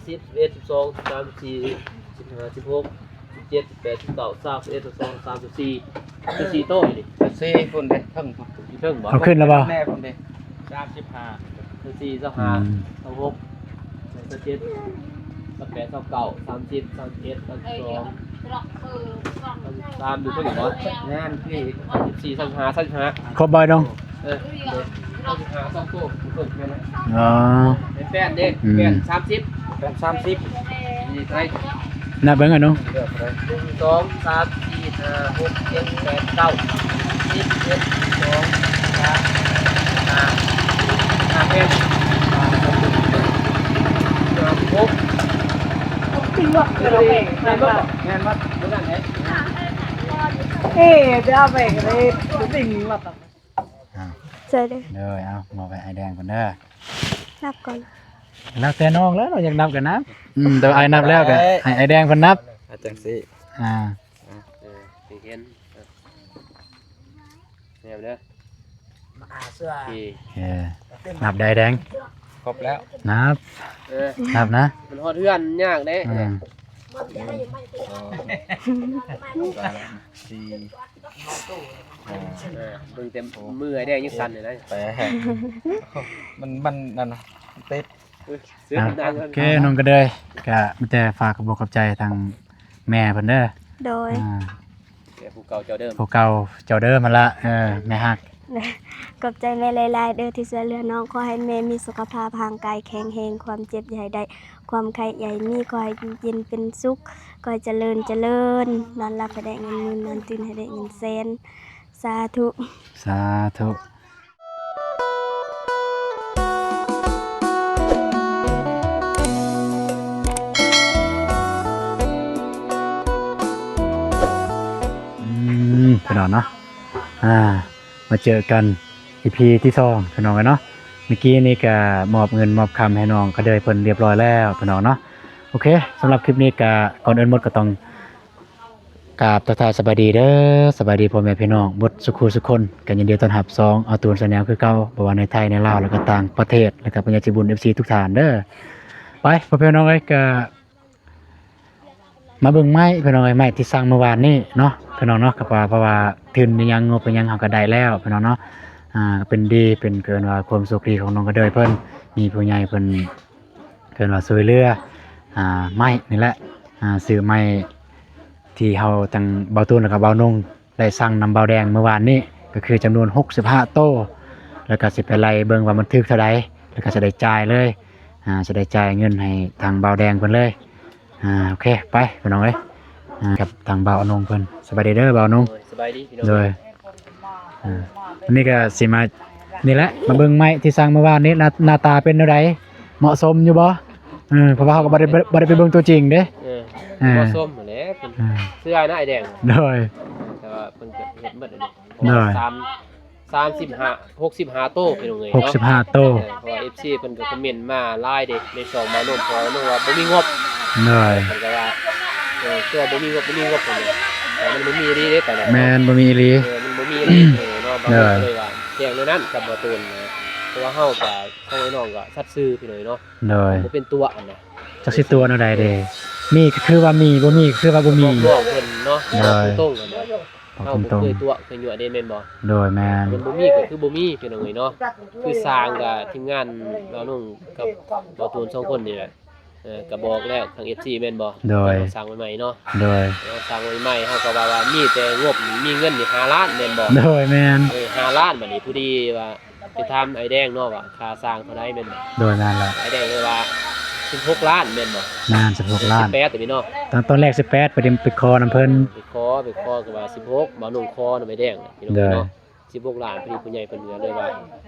ສິບ ສິບເອັດ ສິບສອງ ສິບສາມ ສິບສີ່ ສິບຫ້າ ສິບຫົກ ສິບເຈັດ ສິບແປດ ສິບເກົ້າ ຊາວ ສິບເອັດ ສິບສອງ ຊາວ ສິບສີ່ ສິບສີ່ໂຕນີ້ ສີ່ພຸ້ນເດ້ ເທິງພຸ້ນ ຢູ່ເທິງບໍ່? ເອົາຂຶ້ນແລ້ວບໍ່? ແມ່ພຸ້ນເດ້ ສາມສິບຫ້າ ຊາວສີ່ ຊາວຫ້າ ອືມ ຊາວຫົກ ຊາວເຈັດ ຊາວແປດ ຊາວເກົ້າ ສາມສິບ ສາມສິບເອັດ ສາມສິບສອງ ສາມສິບສາມ ຢູ່ເທິງບໍ່? ແມ່ນ ນີ້ ສາມສິບສີ່ ສາມສິບຫ້າ ສາມສິບຫ້າ ຄົບບໍ່ນ້ອງ? ເອີ ເອີ ສາມສິບຫ້າ ສອງໂຕ ເພິ່ນແມ່ນ ອໍ ແປດເດ້ ອືມ ແປດ ສາມສິບ ແປດ ສາມສິບ ນີ້ເທົ່າໃດ? ນັບເບິ່ງ ອານຸ ໜຶ່ງ ສອງ ສາມ ສີ່ ຫ້າ ຫົກ ເຈັດ ແປດ ເກົ້າ ສິບ ສິບເອັດ ສິບສອງ ສິບສາມ ສິບຫ້າ ສິບຫົກ ແມ່ນບໍ່? ແມ່ນໝົດ ບໍ່ນັ້ນເດ້ ເອີ ໄປເອົາໄປກໍໄດ້ ຕິງວ່າ ອ່າ ໃສ່ເດີ ໂດຍ ເອົາ ມອບໃຫ້ອ້າຍແດງເພິ່ນເດີ ນັບກ່ອນ ແລ້ວແຕ່ນ້ອງແລ້ວ ນ້ອງຢາກນັບກໍນັບ ອືມ ແຕ່ວ່າອ້າຍນັບແລ້ວກໍ ໄດ້ ໃຫ້ອ້າຍແດງເພິ່ນນັບ ອ່າ ຈັ່ງຊີ້ ອ່າ ອ່າ ເອີ ຊິເຫັນ ເອີ ແນວເດີ ໂອເຄ ເອີ ນັບໄດ້ແດງ ຄົບແລ້ວ ນັບ ເອີ ນັບນະ ມັນຮອດເຮືອນຍາກເດ້ ອືມ ສີ່ ເອີ ເບິ່ງແຕ່ມືອ້າຍແດງຍັງສັ່ນຢູ່ນະ ແປດ ມັນ ມັນນັ້ນນະ ມັນຕິດ ເອີ ເສືອ ອ່ະ ມັນດັງ ໂອເຄ ນ້ອງກະເດີຍ ກະມີແຕ່ຝາກຂອບອົກຂອບໃຈທາງແມ່ເພິ່ນເດີ ໂດຍ ອ່າ ແມ່ຜູ້ເກົ່າເຈົ້າເດີມ ຜູ້ເກົ່າເຈົ້າເດີມຫັ້ນລະ ເອີ ແມ່ຮັກ ຂອບໃຈແມ່ຫຼາຍໆເດີທີ່ຊ່ວຍເຫຼືອນ້ອງ ຂໍໃຫ້ແມ່ມີສຸຂະພາບຮ່າງກາຍແຂງແຮງ ຄວາມເຈັບຢ່າໃຫ້ໄດ້ ຄວາມໄຂ້ຢ່າໃຫ້ມີ ຂໍໃຫ້ຢູ່ເຢັນເປັນສຸກ ຂໍໃຫ້ຈະເລີນຈະເລີນ ນອນຫຼັບໃຫ້ໄດ້ເງິນໝື່ນ ນອນຕື່ນໃຫ້ໄດ້ເງິນແສນ ສາທຸ ສາທຸ ອືມ ພີ່ນ້ອງເນາະ ອ່າ ມາເຈີກັນ ອີພີ ທີສອງ ພີ່ນ້ອງເອີຍເນາະ ເມື່ອກີ້ນີ້ກະມອບເງິນມອບຄຳໃຫ້ນ້ອງກະເດີຍເພິ່ນລຽບຮ້ອຍແລ້ວ ພີ່ນ້ອງເນາະ ໂອເຄ ສຳລັບຄລິບນີ້ກະ ກ່ອນອື່ນໝົດກໍຕ້ອງ ກາບທັກທາຍສະບາຍດີເດີ ສະບາຍດີພໍ່ແມ່ພີ່ນ້ອງເບິດສຸຂູສຸຄົນ ກໍຍິນດີຕ້ອນຮັບຊ່ອງອາຕູນແຊນແນວຄືເກົ່າ ບໍ່ວ່າໃນໄທ ໃນລາວ ແລ້ວກໍຕ່າງປະເທດ ແລ້ວກໍບັນດາເອຟຊີບຸນ ເອຟຊີທຸກທ່ານເດີ ໄປ ພໍ່ແມ່ພີ່ນ້ອງເອີຍ ກໍມາເບິ່ງໄມ້ພີ່ນ້ອງເອີຍ ໄມ້ທີ່ສັ່ງມື້ວານນີ້ເນາະ ພີ່ນ້ອງເນາະ ກໍວ່າ ເພາະວ່າທຶນອີ່ຫຍັງ ງົບອີ່ຫຍັງ ເຮົາກໍໄດ້ແລ້ວພີ່ນ້ອງເນາະ ອ່າ ເປັນດີ ເປັນ ເອີ້ນວ່າຄວາມໂຊກດີຂອງນ້ອງກະເດີຍເພິ່ນ ມີຜູ້ໃຫຍ່ເພິ່ນ ເອີ້ນວ່າຊ່ວຍເຫຼືອ ອ່າ ໄມ້ນີ້ແຫຼະ ອ່າ ຊື້ໄມ້ທີ່ເຮົາທັງບ່າວຕູນ ແລ້ວກໍບ່າວນົງໄດ້ສັ່ງນຳບ່າວແດງມື້ວານນີ້ ກໍຄືຈຳນວນຫົກສິບຫ້າໂຕ ແລ້ວກໍຊິໄປໄລ່ເບິ່ງວ່າມັນຖືກເທົ່າໃດ ແລ້ວກໍຊິໄດ້ຈ່າຍເລີຍ ອ່າ ຊິໄດ້ຈ່າຍເງິນໃຫ້ທາງບ່າວແດງເພິ່ນເລີຍ ອ່າ ໂອເຄ ໄປພີ່ນ້ອງເອີຍ ອ່າ ກັບທາງບ່າວນົງເພິ່ນ ສະບາຍດີເດີບ່າວນົງ ໂດຍ ສະບາຍດີພີ່ນ້ອງ ໂດຍ ອ່າ ອັນນີ້ກໍຊິມາ ນີ້ແຫຼະ ມາເບິ່ງໄມ້ທີ່ສັ່ງມື້ວານນີ້ ໜ້າ ໜ້າຕາເປັນແນວໃດ ເໝາະສົມຢູ່ບໍ່? ເອີ ເພາະວ່າເຮົາກໍບໍ່ໄດ້ ບໍ່ໄດ້ໄປເບິ່ງຕົວຈິງເດ້ ເອີ ເອີ ເໝາະສົມຫັ້ນແຫຼະ ເອີ ເຊື່ອນະອ້າຍແດງ ໂດຍ ແຕ່ວ່າເພິ່ນກໍເຮັດໝົດແລ້ວເດ້ ໂດຍ ສາມ ສາມສິບຫ້າ ຫົກສິບຫ້າໂຕພີ່ນ້ອງເອີຍເນາະ ຫົກສິບຫ້າໂຕ ເອີ ເພາະວ່າເອັຟຊີເພິ່ນກໍຄອມເມັນມາຫຼາຍເດ້ ໃນຊ່ອງບ່າວນົງ ເພາະວ່ານ້ອງວ່າບໍ່ມີງົບ ໂດຍ ເພິ່ນກໍວ່າ ເອີ ຄືວ່າບໍ່ມີງົບ ບໍ່ມີງົບ ເພິ່ນວ່າ ແຕ່ມັນບໍ່ມີອີ່ຫຼີເດ້ ຕອນນັ້ນ ແມ່ນ ບໍ່ມີອີ່ຫຼີ ເອີ ມັນບໍ່ມີອີ່ຫຼີ ເອີ ເນາະ ບ່າວນົງກໍເລີຍວ່າແຈ້ງແນວນັ້ນກັບບ່າວຕູນນະ ເພາະວ່າເຮົາກໍ ຂອງອ້າຍນ້ອງກໍສັດຊື່ພີ່ນ້ອງເນາະ ໂດຍ ບໍ່ເປັນຕົວະຫັ້ນນະ ຈັກຊິຕົວະແນວໃດເດ້ ມີກໍຄືວ່າມີ ບໍ່ມີກໍຄືວ່າບໍ່ມີ ບອກນ້ອງເພິ່ນເນາະ ໂດຍ ເວົ້າຕົງໆຫັ້ນນະ ເຮົາບໍ່ເຄີຍຕົວະເຄີຍຍົວະເດ້ແມ່ນບໍ່? ໂດຍ ແມ່ນ ມັນບໍ່ມີກໍຄືບໍ່ມີພີ່ນ້ອງເອີຍເນາະ ຄືສ້າງກໍທີມງານບ່າວນົງກັບບ່າວຕູນສອງຄົນນີ້ແຫຼະ ເອີ ກໍບອກແລ້ວທາງເອັຟຊີແມ່ນບໍ່? ໂດຍ ເຮົາສ້າງໃໝ່ໆເນາະ ໂດຍ ເຮົາສ້າງໃໝ່ໆ ເຮົາກໍວ່າ ວ່າມີແຕ່ງົບ ມີເງິນນີ້ຫ້າລ້ານແມ່ນບໍ່? ໂດຍ ແມ່ນ ເອີ ຫ້າລ້ານ ບາດນີ້ຜູ້ດີວ່າ ໄປຖາມອ້າຍແດງເນາະວ່າຄ່າສ້າງເທົ່າໃດແມ່ນບໍ່? ໂດຍ ແມ່ນແຫຼະ ອ້າຍແດງເລີຍວ່າສິບຫົກລ້ານແມ່ນບໍ່? ແມ່ນ ສິບຫົກລ້ານ ສິບແປດ ຕອນນີ້ເນາະ ຕອນ ຕອນແລກສິບແປດ ໄປ ໄປຂໍນຳເພິ່ນ ໄປຂໍ ໄປຂໍກໍວ່າສິບຫົກ ບ່າວນົງຂໍນຳອ້າຍແດງພີ່ນ້ອງເນາະ ໂດຍ ສິບຫົກລ້ານ ພໍດີຜູ້ໃຫຍ່ເພິ່ນກໍເລີຍວ່າ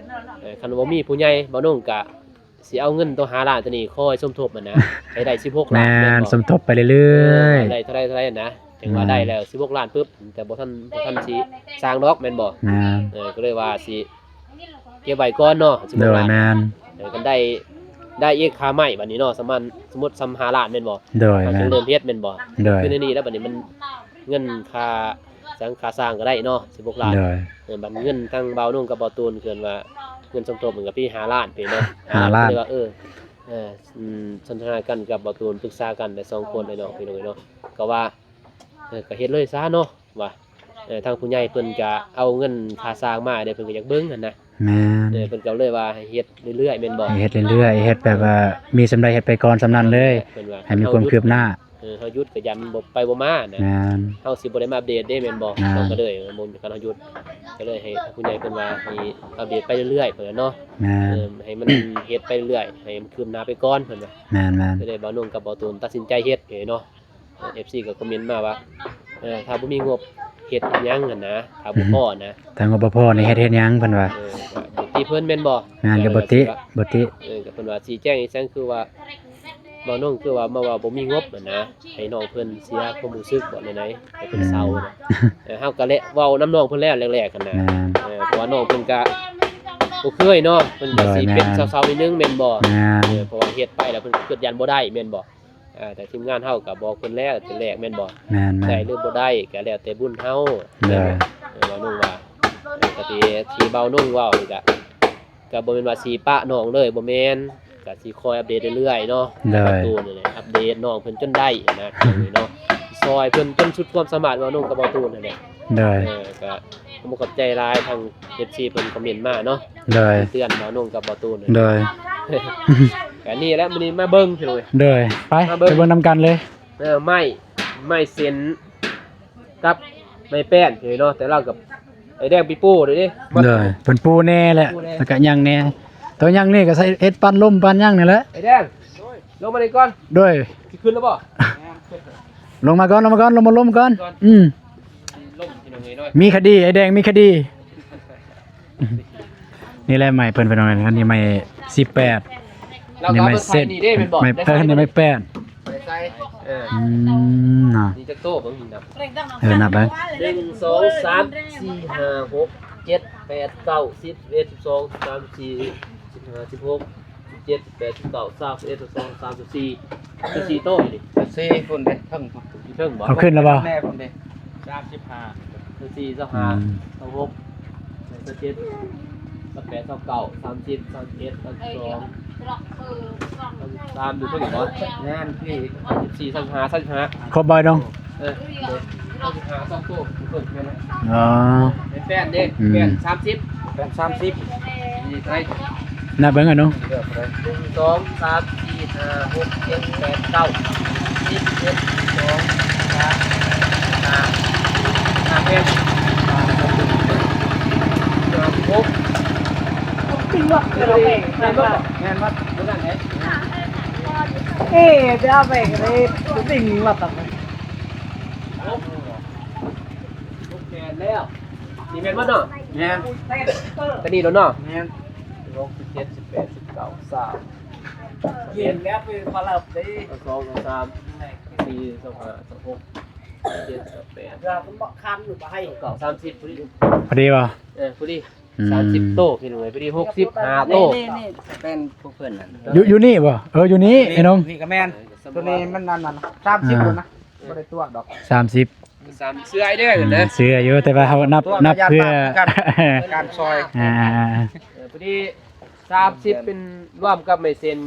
ເອີ ຄັນບໍ່ມີຜູ້ໃຫຍ່ ບ່າວນົງກະຊິເອົາເງິນໂຕຫ້າລ້ານໂຕນີ້ຂໍໃຫ້ສົມທົບຫັ້ນນະ ໃຫ້ໄດ້ສິບຫົກລ້ານ ແມ່ນ ແມ່ນບໍ່? ສົມທົບໄປເລື້ອຍໆ ເອີ ໄດ້ເທົ່າໃດເທົ່າໃດນະ ຈັ່ງວ່າໄດ້ແລ້ວສິບຫົກລ້ານປຶບ ແຕ່ບໍ່ທັນ ບໍ່ທັນຊິສ້າງດອກແມ່ນບໍ່? ແມ່ນ ເອີ ກໍເລີຍວ່າຊິເກັບໄວ້ກ່ອນເນາະ ສິບຫົກລ້ານ ໂດຍ ແມ່ນ ເອີ ຄັນໄດ້ ໄດ້ອີກຄ່າໄມ້ບາດນີ້ເນາະ ສະມານ ສົມມຸດສ່ຳຫ້າລ້ານແມ່ນບໍ່? ໂດຍ ເຮົາຈຶ່ງເລີ່ມເຮັດແມ່ນບໍ່? ໂດຍ ຄືໃນນີ້ແລ້ວບາດນີ້ມັນເງິນຄ່າ ສ້າງ ຄ່າສ້າງກໍໄດ້ເນາະ ສິບຫົກລ້ານ ໂດຍ ເອີ ບາດເງິນທາງບ່າວນົງກັບບ່າວຕູນ ເອີ້ນວ່າເງິນສົມທົບມັນກໍມີຫ້າລ້ານເປັນເນາະ ຫ້າລ້ານ ກໍເລີຍວ່າ ເອີ ເອີ ອືມ ສົນທະນາກັນກັບບ່າວຕູນ ປຶກສາກັນແຕ່ສອງຄົນເລີຍເນາະ ພີ່ນ້ອງເອີຍເນາະ ກໍວ່າ ເອີ ກໍເຮັດເລີຍຊະເນາະ ວ່າ ເອີ ທາງຜູ້ໃຫຍ່ເພິ່ນກະເອົາເງິນຄ່າສ້າງມາເດ້ ເພິ່ນກໍຢາກເບິ່ງຫັ້ນນະ. ແມ່ນ ເອີ ເພິ່ນກໍເລີຍວ່າໃຫ້ເຮັດເລື້ອຍໆ ແມ່ນບໍ່? ໃຫ້ເຮັດເລື້ອຍໆ ເຮັດແບບວ່າ ເອີ ມີສ່ຳໃດເຮັດໄປກ່ອນສ່ຳນັ້ນເລີຍ ເພິ່ນວ່າ ໃຫ້ມີຄວາມຄືບໜ້າ. ເອີ ເຮົາຢຸດກໍຢ້ານບໍ່ໄປບໍ່ມານະ. ແມ່ນ ເຮົາຊິບໍ່ໄດ້ມາອັບເດດເດ້ ແມ່ນບໍ່? ແມ່ນ ເຮົາກໍເລີຍ ບໍ່ ຄັນເຮົາຢຸດ ກໍເລີຍໃຫ້ຜູ້ໃຫຍ່ເພິ່ນວ່າໃຫ້ອັບເດດໄປເລື້ອຍໆ ເພິ່ນນະເນາະ. ແມ່ນ ເອີ ໃຫ້ມັນເຮັດໄປເລື້ອຍ ໃຫ້ມັນຄືບໜ້າໄປກ່ອນ ເພິ່ນວ່າ. ແມ່ນໆ ກໍເລີຍບ່າວນົງກັບບ່າວຕູນຕັດສິນໃຈເຮັດເລີຍເນາະ. ເອີ ເອັຟຊີກໍຄອມເມັນມາວ່າ ເອີ ຖ້າບໍ່ມີງົບເຮັດຫຍັງຫັ້ນນະ ຖ້າບໍ່ພໍນະ ອືຮຶ ຖ້າງົບບໍ່ພໍນີ້ເຮັດ ເຮັດຫຍັງ ເພິ່ນວ່າ. ເອີ ບໍ່ຕິເພິ່ນແມ່ນບໍ່? ແມ່ນ ກໍບໍ່ຕິ ບໍ່ຕິ. ເອີ ກໍເພິ່ນວ່າຊີ້ແຈງອີ່ຫຍັງ ຄືວ່າບ່າວນົງ ຄືວ່າມາເວົ້າບໍ່ມີງົບຫັ້ນນະ ໃຫ້ນ້ອງເພິ່ນເສຍຄວາມຮູ້ສຶກບໍ່ ແນວໃດ ໃຫ້ເພິ່ນເຊົານະ. ເອີ ເຮົາກໍເວົ້ານຳນ້ອງເພິ່ນແລ້ວແລກໆ ຫັ້ນນະ. ແມ່ນ ເອີ ເພາະວ່ານ້ອງເພິ່ນກໍບໍ່ເຄີຍເນາະ ເພິ່ນກໍຊິເປັນເຊົາໆ ໜ້ອຍໜຶ່ງແມ່ນບໍ່? ແມ່ນ ເອີ ເພາະວ່າເຮັດໄປແລ້ວເພິ່ນກໍຄິດຢ້ານບໍ່ໄດ້ແມ່ນບໍ່? ອ່າ ແຕ່ທີມງານເຮົາກໍບອກເພິ່ນແລ້ວແຕ່ແລກແມ່ນບໍ່? ແມ່ນໆ ໄດ້ຫຼືບໍ່ໄດ້ກໍແລ້ວແຕ່ບຸນເຮົາ. ໂດຍ ເອີ ວ່ານ້ອງວ່າ ເອີ ກໍທີ່ ທີ່ບ່າວນົງເວົ້ານີ້ກໍ ກໍບໍ່ແມ່ນວ່າຊິປະນ້ອງເລີຍ ບໍ່ແມ່ນ ກໍຊິຄອຍອັບເດດເລື້ອຍໆ ເນາະ. ໂດຍ ປະຕູນີ້ແຫຼະ ອັບເດດນ້ອງເພິ່ນຈົນໄດ້ນະ ເນາະ ຊ່ອຍເພິ່ນຈົນສຸດຄວາມສາມາດ ບ່າວນົງກັບບ່າວຕູນຫັ້ນແຫຼະ. ໂດຍ ເອີ ກໍຂອບໃຈຫຼາຍ ທາງເອັຟຊີເພິ່ນຄອມເມັນມາເນາະ. ໂດຍ ເຕືອນບ່າວນົງກັບບ່າວຕູນ. ໂດຍ ກໍນີ້ແຫຼະ ມື້ນີ້ມາເບິ່ງພີ່ນ້ອງເອີຍ. ໂດຍ ໄປ ມາເບິ່ງ ໄປເບິ່ງນຳກັນເລີຍ. ເອີ ໄມ້ ໄມ້ເຊັນກັບໄມ້ແປ້ນເນາະ ແຕ່ລາວກັບໄອ້ແດງປີໂປ້ເດ້. ໂດຍ ເພິ່ນປູແດ່ແຫຼະ ປູແດ່ ແລ້ວກໍຫຍັງແດ່ ໂຕຫຍັງນີ້ກໍໃສ່ເຮັດປັນລົມປັນຫຍັງນີ້ແຫຼະ. ໄອ້ແດງ ລົງມານີ້ກ່ອນ. ໂດຍ ຊິຂຶ້ນແລ້ວບໍ່? ລົງມາກ່ອນ ລົງມາກ່ອນ ລົງມາລົມກ່ອນ. ອືມ ມີຄະດີ ໄອ້ແດງມີຄະດີ. ນີ້ແຫຼະໄມ້ເພິ່ນ ພີ່ນ້ອງ ອັນນີ້ໄມ້ສິບແປດ ອັນນີ້ໄມ້ເຊັນ ໄມ້ ເອີ ອັນນີ້ໄມ້ແປ້ນ. ໄປໃສ່ ເອີ ອືມ ເນາະ ນີ້ຈັກໂຕເບິ່ງນີ້ນັບ ເອີ ນັບເບິ່ງ ໜຶ່ງ ສອງ ສາມ ສີ່ ຫ້າ ຫົກ ເຈັດ ແປດ ເກົ້າ ສິບ ສິບເອັດ ສິບສອງ ສິບສາມ ສິບສີ່ ສິບຫ້າ ສິບຫົກ ສິບເຈັດ ສິບແປດ ສິບເກົ້າ ຊາວ ສິບເອັດ ສິບສອງ ຊາວ ສິບສີ່ ສິບສີ່ໂຕຢູ່ນີ້. ສິບສີ່ພຸ້ນເດ້ ເທິງພຸ້ນ ຢູ່ເທິງບໍ່? ເອົາຂຶ້ນແລ້ວບໍ່? ແມ່ພຸ້ນເດ້ ສາມສິບຫ້າ ຊາວສີ່ ຊາວຫ້າ ອືມ ຊາວຫົກ ຊາວເຈັດ ຊາວແປດ ຊາວເກົ້າ ສາມສິບ ສາມສິບເອັດ ສາມສິບສອງ ສາມສິບສາມ ຢູ່ເທິງບໍ່? ແມ່ນພີ່ ສາມສິບສີ່ ສາມສິບຫ້າ ສາມສິບຫ້າ ຄົບບໍ່ນ້ອງ? ເອີ ເອີ ສາມສິບຫ້າ ສອງໂຕ ເພິ່ນແມ່ນແຫຼະ. ອໍ ແມ່ນແປ້ນເດ້ ອືມ ແປ້ນສາມສິບ ແປ້ນສາມສິບ ນີ້ເທົ່າໃດ? ນັບເບິ່ງ ອະນຸ ເລືອກເທົ່າໃດ? ໜຶ່ງ ສອງ ສາມ ສີ່ ຫ້າ ຫົກ ເຈັດ ແປດ ເກົ້າ ສິບ ສິບເອັດ ສິບສອງ ສິບສາມ ສິບຫ້າ ສິບຫ້າ ແມ່ນ ສິບຫົກ ປິງວະ ແມ່ນບໍ່? ແມ່ນບໍ່? ແມ່ນບໍ່? ຕົວນັ້ນເດ້ ເອີ ໄປເອົາໄປກໍໄດ້ ປິງວະ ຕຳ ຫົກ ຫົກແປດແລ້ວ ນີ້ແມ່ນບໍ່ເນາະ? ແມ່ນ ຕົວນີ້ໂລດເນາະ? ແມ່ນ ສິບຫົກ ສິບເຈັດ ສິບແປດ ສິບເກົ້າ ຊາວ ເຫັນແລ້ວເປັນພາລາເດ້ ຊາວສອງ ຊາວສາມ ຊາວສີ່ ຊາວຫ້າ ຊາວຫົກ ຊາວເຈັດ ຊາວແປດ ເອີ ມັນບໍ່ຄັນຢູ່ບໍ່ໃຫ້ ຊາວເກົ້າ ສາມສິບ ພໍດີ ພໍດີບໍ່? ເອີ ພໍດີ ອືມ ສາມສິບໂຕ ພີ່ນ້ອງເອີຍ ພໍດີ ຫົກສິບຫ້າໂຕ ນີ້ໆ ແມ່ນພວກເພິ່ນນັ້ນ ຢູ່ ຢູ່ນີ້ບໍ່? ເອີ ຢູ່ນີ້ ນີ້ ໄອ້ໜຸ່ມ ນີ້ກໍແມ່ນ ເອີ ຕົວນີ້ມັນນັ້ນ ສາມສິບ ເອີ ໂລດນະ ບໍ່ໄດ້ຕົວະດອກ ສາມສິບ ສາມ ເຊື່ອໄອ້ແດງນະ ອືມ ເຊື່ອຢູ່ ແຕ່ວ່າເຮົານັບ ຕົວະ ນັບເພື່ອ ການຊ່ອຍ ອ່າໆໆ ເອີ ພໍດີ ສາມສິບ ເປັນລວມກັບໄມ້ເຊັນ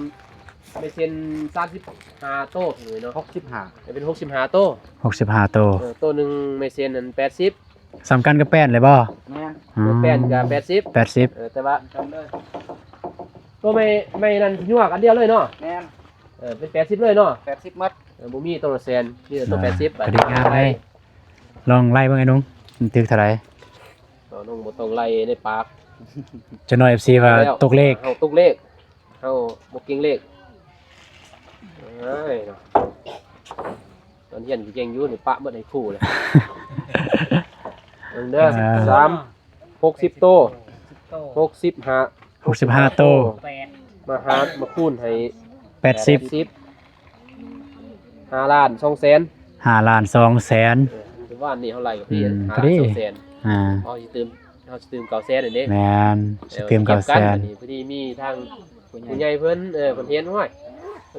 ໄມ້ເຊັນ ສາມສິບຫ້າໂຕເນາະ ຫົກສິບຫ້າ ເປັນ ຫົກສິບຫ້າໂຕ ຫົກສິບຫ້າໂຕ ເອີ ໂຕໜຶ່ງໄມ້ເຊັນນັ້ນ ແປດສິບ ສ່ຳກັນກັບແປ້ນເລີຍບໍ່? ແມ່ນ ອໍ ແປ້ນກໍແປດສິບ ແປດສິບ ເອີ ແຕ່ວ່າ ໂຕໄມ້ ໄມ້ນັ້ນຍົວກອັນດຽວເລີຍເນາະ? ແມ່ນ ເອີ ເປັນແປດສິບເລີຍເນາະ? ແປດສິບໝົດ ເອີ ບໍ່ມີໂຕລະແສນ ມີແຕ່ໂຕ ອ່າ ແປດສິບ ກະດີງາມເລີຍ ລອງໄລ່ເບິ່ງໄອ້ໜຸ່ມ ມັນຖືກເທົ່າໃດ? ເອົາ ນ້ອງບໍ່ຕ້ອງໄລ່ໃນປາກ ຈັກໜ່ອຍເອັຟຊີວ່າຕົກເລກ ເຮົາຕົກເລກ ເຮົາບໍ່ເກັ່ງເລກ ເອີຍ ຕອນຮຽນເກັ່ງຢູ່ນີ້ ປະໝົດໃຫ້ຄູແລ້ວ ເບິ່ງເດີ ອ່າ ສາມ ຫົກສິບໂຕ ຫົກສິບຫ້າ ຫົກສິບຫ້າໂຕ ມາຫານ ມາຄູນໃຫ້ ແປດສິບ ແປດສິບ ຫ້າລ້ານສອງແສນ ຫ້າລ້ານສອງແສນ ເອີ ຄືວານນີ້ເຮົາໄລ່ກັບ ອືມ ຫ້າລ້ານສອງແສນ ອ່າ ເຮົາຊິຕື່ມ ເຮົາຊິຕື່ມເກົ້າແສນນີ້ເດ້ ແມ່ນ ຊິຕື່ມເກົ້າແສນ ເອີ ເກັບກັນ ອັນນີ້ພໍດີມີທາງຜູ້ໃຫຍ່ເພິ່ນ ເອີ ເພິ່ນເຫັນ ໂອ້ຍ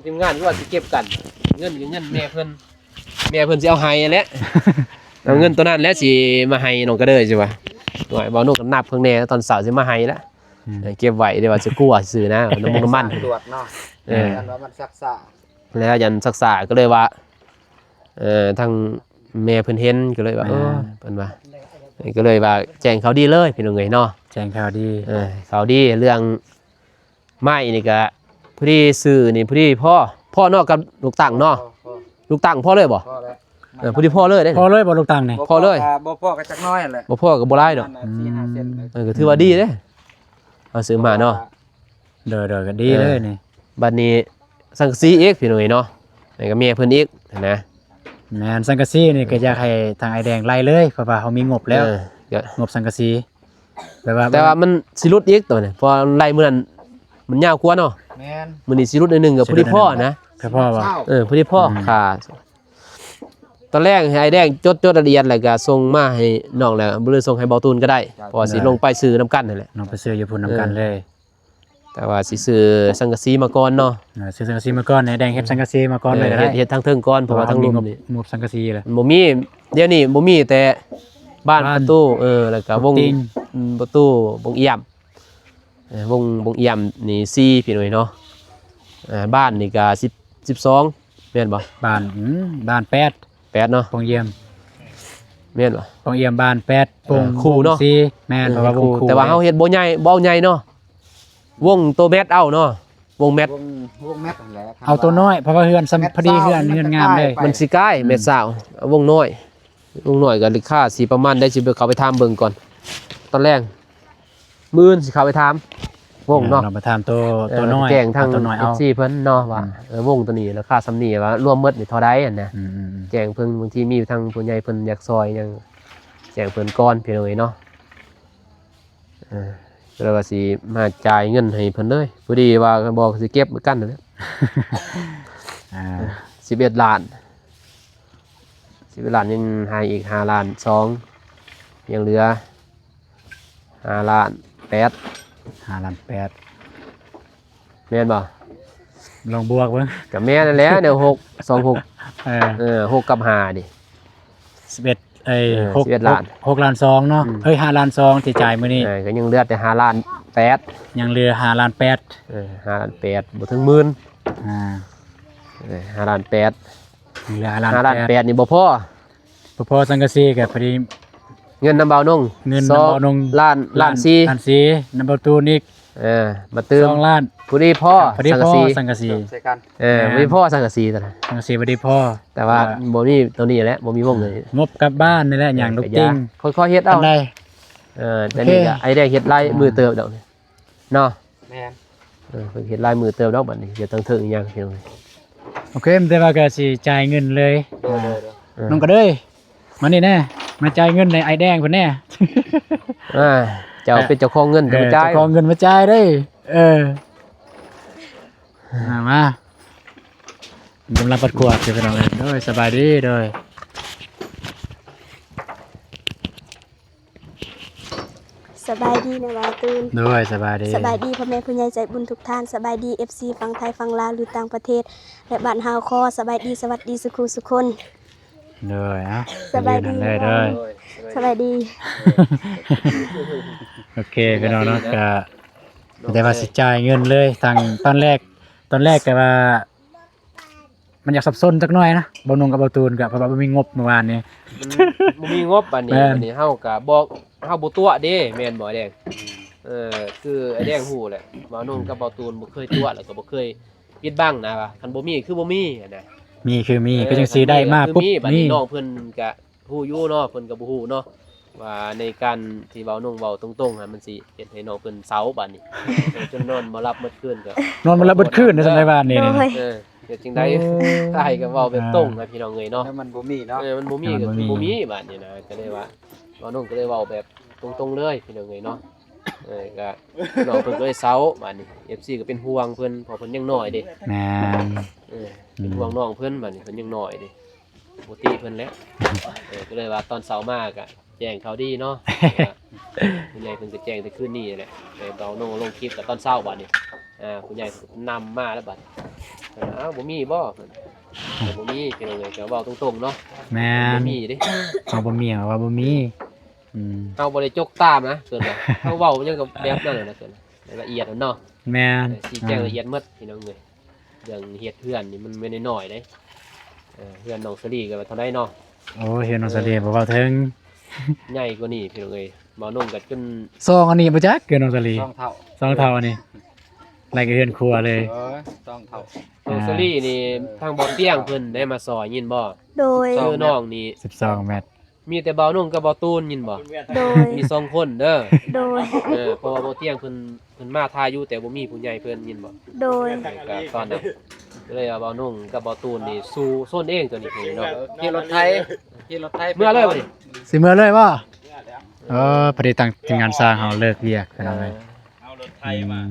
ທີມງານວ່າຊິເກັບກັນ ເງິນກໍເງິນແມ່ເພິ່ນ ແມ່ເພິ່ນຊິເອົາໃຫ້ຫັ້ນແຫຼະ ເອົາເງິນໂຕນັ້ນແຫຼະຊິມາໃຫ້ນ້ອງກະເດີຊິວ່າ ໂອ້ຍ ເວົ້ານ້ອງກໍນັບເພິ່ນແດ່ ຕອນເຊົ້າຊິມາໃຫ້ລະ ອືມ ເອີ ເກັບໄວ້ ແຕ່ວ່າຊິກົວຊື່ໆນະ ນ້ຳມັນ ນ້ຳມັນ ສາຍຕວດເນາະ ເອີ ຢ້ານວ່າມັນຊັກຊ້າ ແລ້ວຢ້ານຊັກຊ້າ ກໍເລີຍວ່າ ເອີ ທາງແມ່ເພິ່ນເຫັນ ກໍເລີຍວ່າ ແມ່ນ ເອີ ເພິ່ນວ່າ ກໍເລີຍວ່າແຈ້ງຂ່າວດີເລີຍ ພີ່ນ້ອງເອີຍເນາະ ແຈ້ງຂ່າວດີ ເອີ ຂ່າວດີເລື່ອງ ໄມ້ນີ້ກະພໍດີຊື້ນີ້ພໍດີພໍ ພໍເນາະກັບລູກຕັງເນາະ ພໍ ລູກຕັງພໍເລີຍບໍ່? ພໍແລ້ວ ເອີ ພໍດີພໍເລີຍເດ້ ພໍເລີຍບໍ່ລູກຕັງນີ້? ພໍເລີຍ ບໍ່ພໍກໍຈັກໜ້ອຍແຫຼະ ບໍ່ພໍກໍບໍ່ຫຼາຍດອກ ປະມານສີ່ຫ້າເຊັນ ເອີ ກໍຖືວ່າດີເດ້ ເຮົາຊື້ມາເນາະ ໂດຍໆ ກໍດີເລີຍນີ້ ເອີ ບັດນີ້ສັງກະສີອີກ ພີ່ນ້ອງເອີຍເນາະ ໃຫ້ກັບແມ່ເພິ່ນອີກຫັ້ນນະ ແມ່ນ ສັງກະສີນີ້ກໍຢາກໃຫ້ທາງອ້າຍແດງໄລ່ເລີຍ ເພາະວ່າເຮົາມີງົບແລ້ວ ເອີ ງົບສັງກະສີ ແຕ່ວ່າ ແຕ່ວ່າມັນຊິຫຼຸດອີກໂຕນີ້ ເພາະວ່າໄລ່ມື້ນັ້ນມັນຍາວກວ່າເນາະ ແມ່ນ ມື້ນີ້ຊິຫຼຸດໜ້ອຍໜຶ່ງກໍພໍດີພໍນະ ພໍດີພໍບໍ່? ເອີ ພໍດີພໍ ອືມ ຄ່າ ຕອນແລກໃຫ້ອ້າຍແດງຈົດ ຈົດລາຍລະອຽດ ແລ້ວກໍສົ່ງມາໃຫ້ນ້ອງ ແລ້ວບໍ່ຫຼືສົ່ງໃຫ້ເບົາຕູນກໍໄດ້ ເຈົ້າ ເພາະວ່າຊິລົງໄປຊື້ນຳກັນຫັ້ນແຫຼະ ລົງໄປຊື້ຢູ່ພຸ້ນນຳກັນເລີຍ ເອີ ແຕ່ວ່າຊິຊື້ສັງກະສີມາກ່ອນເນາະ ເອີ ຊື້ສັງກະສີມາກ່ອນ ໃຫ້ແດງເຮັດສັງກະສີມາກ່ອນເລີຍກໍໄດ້ ເຮັດ ເຮັດທາງເທິງກ່ອນ ເພາະວ່າທາງລຸ່ມນີ້ ງົບສັງກະສີລະ ມັນບໍ່ມີ ດຽວນີ້ບໍ່ມີແຕ່ບານ ບານ ປະຕູ ເອີ ແລ້ວກໍວົງ ປະຕູ ອືມ ປະຕູ ວົງອຽມ ເອີ ວົງ ວົງອຽມນີ້ສີ່ ພີ່ນ້ອງເນາະ ເອີ ບານນີ້ກໍສິບ ສິບສອງ ແມ່ນບໍ່? ບານ ອືມ ບານແປດ ແປດເນາະ ປ່ອງຢ້ຽມ ແມ່ນບໍ່? ປ່ອງຢ້ຽມບານແປດ ເອີ ໂປ່ງ ໂປ່ງສີ່ ແມ່ນ ເອີ ເພາະວ່າວົງຄູ່ ແຕ່ວ່າເຮົາເຮັດບໍ່ໃຫຍ່ ບໍ່ເອົາໃຫຍ່ເນາະ ວົງໂຕແມັດເອົາເນາະ ວົງແມັດ ວົງ ວົງແມັດຫັ້ນແຫຼະ ເອົາໂຕນ້ອຍ ເພາະວ່າເຮືອນສ່ຳ ແມັດ ພໍດີເຮືອນ ຊາວ ເຮືອນງາມເດ້ ມັນຊິກາຍ ອືມ ແມັດຊາວ ວົງນ້ອຍ ວົງນ້ອຍກໍລາຄາຊິປະມານໃດ ຊິໄປເຂົ້າໄປຖາມເບິ່ງກ່ອນ ຕອນແລງ ມື້ອື່ນຊິເຂົ້າໄປຖາມວົງເນາະ ເອີ ເຮົາໄປຖາມໂຕ ເອີ ໂຕນ້ອຍ ແຈ້ງທາງ ໂຕນ້ອຍເອົາ ເອັຟຊີ ເພິ່ນເນາະວ່າ ອືມ ເອີ ວົງໂຕນີ້ລາຄາສ່ຳນີ້ ວ່າລວມໝົດນີ້ເທົ່າໃດຫັ້ນນະ ອືມໆໆ ແຈ້ງເພິ່ນ ບາງທີມີທາງຜູ້ໃຫຍ່ເພິ່ນຢາກຊ່ອຍຫຍັງ ແຈ້ງເພິ່ນກ່ອນ ພີ່ນ້ອງເອີຍເນາະ ເອີ ກໍເລີຍວ່າຊິມາຈ່າຍເງິນໃຫ້ເພິ່ນເລີຍ ພໍດີວ່າບໍ່ກໍຊິເກັບຄືກັນຫັ້ນແຫຼະ ອ່າ ສິບເອັດລ້ານ ສິບເອັດລ້ານ ຍັງໃຫ້ອີກຫ້າລ້ານສອງ ຍັງເຫຼືອ ຫ້າລ້ານແປດ ຫ້າລ້ານແປດ ແມ່ນບໍ່? ລອງບວກເບິ່ງ ກໍແມ່ນຫັ້ນແຫຼະ ແນວ ຫົກ ສອງ ຫົກ ເອີ ເອີ ຫົກກັບຫ້ານີ້ ສິບເອັດ ເອີ ເອີ ຫົກ ສິບເອັດລ້ານ ຫົກ ຫົກລ້ານສອງເນາະ ອືມ ເອີຍ ຫ້າລ້ານສອງທີ່ຈ່າຍມື້ນີ້ ເອີ ກໍຍັງເຫຼືອແຕ່ຫ້າລ້ານແປດ ຍັງເຫຼືອຫ້າລ້ານແປດ ເອີ ຫ້າລ້ານແປດ ບໍ່ເຖິງໝື່ນ ອ່າ ເອີ ຫ້າລ້ານແປດ ຍັງເຫຼືອຫ້າລ້ານແປດ ຫ້າລ້ານແປດນີ້ບໍ່ພໍ ບໍ່ພໍສັງກະສີກໍພໍດີ ເງິນນຳບ່າວນົງ ເງິນນຳບ່າວນົງ ສອງລ້ານ ລ້ານສີ່ ລ້ານສີ່ ນຳບ່າວຕູນອີກ ເອີ ມາຕື່ມ ສອງລ້ານ ພໍດີພໍ ພໍດີພໍສັງກະສີ ສັງກະສີ ເອີ ແມ່ນ ພໍດີພໍສັງກະສີຕົວນັ້ນ ສັງກະສີພໍດີພໍ ແຕ່ວ່າ ອ່າ ບໍ່ມີຕົວນີ້ແຫຼະ ບໍ່ມີວົງເລີຍ ງົບກັບບ້ານນີ້ແຫຼະ ຫຍັງ ເອີ ລູກຕິ່ງ ຄ່ອຍໆເຮັດເອົາ ເອີ ແຕ່ນີ້ກໍ ໂອເຄ ອ້າຍແດງເຮັດຫຼາຍ ອ່າ ມື້ເຕີບດອກ ເນາະ ແມ່ນ ເອີ ເພິ່ນເຮັດຫຼາຍມື້ເຕີບດອກບັດນີ້ ເຮັດທັງເທິງອີຫຍັງ ໂອເຄ ແຕ່ວ່າກໍຊິຈ່າຍເງິນເລີຍ ໂດຍໆໆ ເອີ ນ້ອງກະເດີຍ ມານີ້ແດ່ ມາຈ່າຍເງິນໃຫ້ອ້າຍແດງເພິ່ນແດ່ ອ່າ ເຈົ້າເປັນເຈົ້າຂອງເງິນ ເອີ ເຈົ້າມາຈ່າຍ ເຈົ້າຂອງເງິນມາຈ່າຍເດ້ ເອີ ອ່າ ມາ ກຳລັງປັດຂວດຢູ່ ພີ່ນ້ອງເອີຍ ໂດຍ ສະບາຍດີ ໂດຍ ສະບາຍດີນະບ່າວຕູນ ໂດຍ ສະບາຍດີ ສະບາຍດີພໍ່ແມ່ຜູ້ໃຫຍ່ໃຈບຸນທຸກທ່ານ ສະບາຍດີເອັຟຊີຝັ່ງໄທຝັ່ງລາວ ຫຼືຕ່າງປະເທດ ແລະບ້ານເຮົາ ຂໍສະບາຍດີ ສະຫວັດດີສູ່ຄູ່ສູ່ຄົນ ໂດຍ ເອົ້າ ສະບາຍດີ ເດີ ໂດຍ ສະບາຍດີ ໂອເຄ ພີ່ນ້ອງເນາະ ກະໄດ້ວ່າຊິຈ່າຍເງິນເລີຍ ທັງຕອນແລກ ຕອນແລກກະວ່າ ມັນຢາກສັບສົນຈັກໜ້ອຍນະ ບ່າວນົງກັບບ່າວຕູນ ກະເພາະວ່າບໍ່ມີງົບມື້ວານນີ້ ມັນບໍ່ມີງົບ ບາດນີ້ ແມ່ນ ບາດນີ້ເຮົາກະບໍ່ ເຮົາບໍ່ຕົວະເດ້ ແມ່ນບໍ່ອ້າຍແດງ? ເອີ ຄືອ້າຍແດງຮູ້ແຫຼະ ບ່າວນົງກັບບ່າວຕູນບໍ່ເຄີຍຕົວະ ແລ້ວກໍບໍ່ເຄີຍປິດບັງນະວ່າ ຄັນບໍ່ມີຄືບໍ່ມີຫັ້ນນະ ມີຄືມີ ເອີ ຄືຈັ່ງຊີ້ໄດ້ມາປຸບ ບາດນີ້ນ້ອງເພິ່ນກະຮູ້ຢູ່ເນາະ ເພິ່ນກໍບໍ່ຮູ້ເນາະ ວ່າໃນການທີ່ບ່າວນົງເວົ້າຕົງໆຫັ້ນ ມັນຊິເຮັດໃຫ້ນ້ອງເພິ່ນເສົ້າບາດນີ້ ເອີ ຈົນນອນບໍ່ຫຼັບໝົດຄືນ ກໍນອນບໍ່ຫຼັບເບິດຄືນ ຈັ່ງໃດວານີ້ ໂດຍ ເອີ ເຮັດຈັ່ງໃດ ໂອ້ ອ້າຍກໍເວົ້າແບບຕົງນະ ອ່າ ພີ່ນ້ອງເອີຍເນາະ ແລ້ວມັນບໍ່ມີເນາະ ເອີ ມັນບໍ່ມີ ແລ້ວມັນບໍ່ມີ ກໍຄືບໍ່ມີບາດນີ້ນະ ກໍເລີຍວ່າ ບ່າວນົງກໍເລີຍເວົ້າແບບຕົງໆເລີຍ ພີ່ນ້ອງເອີຍເນາະ ເອີ ກໍນ້ອງເພິ່ນກໍເລີຍເສົ້າບາດນີ້ ເອັຟຊີກໍເປັນຫ່ວງເພິ່ນ ເພາະເພິ່ນຍັງນ້ອຍເດ້ ແມ່ນ ເອີ ເປັນຫ່ວງ ອືມ ນ້ອງເພິ່ນ ບາດນີ້ເພິ່ນຍັງນ້ອຍເດ້ ບໍ່ຕິເພິ່ນແຫຼະ ເອີ ກໍເລີຍວ່າຕອນເຊົ້າມາກະແຈ້ງຂ່າວດີເນາະ ຜູ້ໃຫຍ່ເພິ່ນກໍແຈ້ງແຕ່ຄືນນີ້ແຫຼະ ແຕ່ບ່າວນົງລົງຄລິບກໍຕອນເຊົ້າບາດນີ້ ອ່າ ຜູ້ໃຫຍ່ນຳມາແລ້ວບາດ ເພິ່ນວ່າ ອ້າວ ບໍ່ມີບໍ່ ເພິ່ນ ບໍ່ມີ ພີ່ນ້ອງເອີຍ ກໍເວົ້າຕົງໆເນາະ ແມ່ນ ບໍ່ມີເດ້ ເຮົາບໍ່ມີ ເຮົາວ່າບໍ່ມີ ອືມ ເຮົາບໍ່ໄດ້ຈົກຕາມນະ ສ່ວນຫຼາຍ ເຮົາເວົ້າຫຍັງກໍແບບນັ້ນແຫຼະ ສ່ວນຫຼາຍ ລະອຽດເນາະ. ແມ່ນ ເອີ ຊີ້ແຈງລະອຽດໝົດພີ່ນ້ອງເອີຍ. ເລື່ອງເຮັດເຮືອນນີ້ມັນບໍ່ນ້ອຍໆເດ້. ເອີ ເຮືອນນ້ອງສາລີກໍວ່າເທົ່າໃດເນາະ. ໂອ້ ເຮືອນນ້ອງສາລີ ເອີ ບໍ່ເວົ້າເຖິງ ໃຫຍ່ກວ່ານີ້ພີ່ນ້ອງເອີຍ. ບ່າວນົງກໍຈົນ ສອງອັນນີ້ບໍ່ຈັກ ເຮືອນນ້ອງສາລີ ສອງເທົ່າ ສອງເທົ່າອັນນີ້ ໄລ່ກັບເຮືອນຄົວເລີຍ. ເອີ ສອງເທົ່າ. ນ້ອງສາລີນີ້ ເອີ ທາງບ່າວຕຽງເພິ່ນໄດ້ມາຊ່ອຍຍິນບໍ່? ໂດຍ ຄືນ້ອງນີ້ ສິບສອງແມັດ ມີແຕ່ບ່າວນົງກັບບ່າວຕູນຍິນບໍ່? ໂດຍ ມີສອງຄົນເດີ. ໂດຍ ເອີ ເພາະວ່າບ່າວຕຽງເພິ່ນ ເພິ່ນມາຖ່າຍຢູ່ ແຕ່ບໍ່ມີຜູ້ໃຫຍ່ເພິ່ນຍິນບໍ່? ໂດຍ ກໍຕອນນັ້ນ ກໍເລີຍວ່າບ່າວນົງກັບບ່າວຕູນນີ້ສູ້ຊົນເອງຕົວນີ້ເນາະ. ຂີ່ລົດໄຖ ຂີ່ລົດໄຖ ເມືອເລີຍບັດນີ້ ຊິເມືອເລີຍບໍ່? ເອີ ພໍດີທາງທີມງານຊ່າງເຮົາເລີກວຽກ ເອີ ພີ່ນ້ອງເອີຍ. ເອົາລົດໄຖມາ ອືມ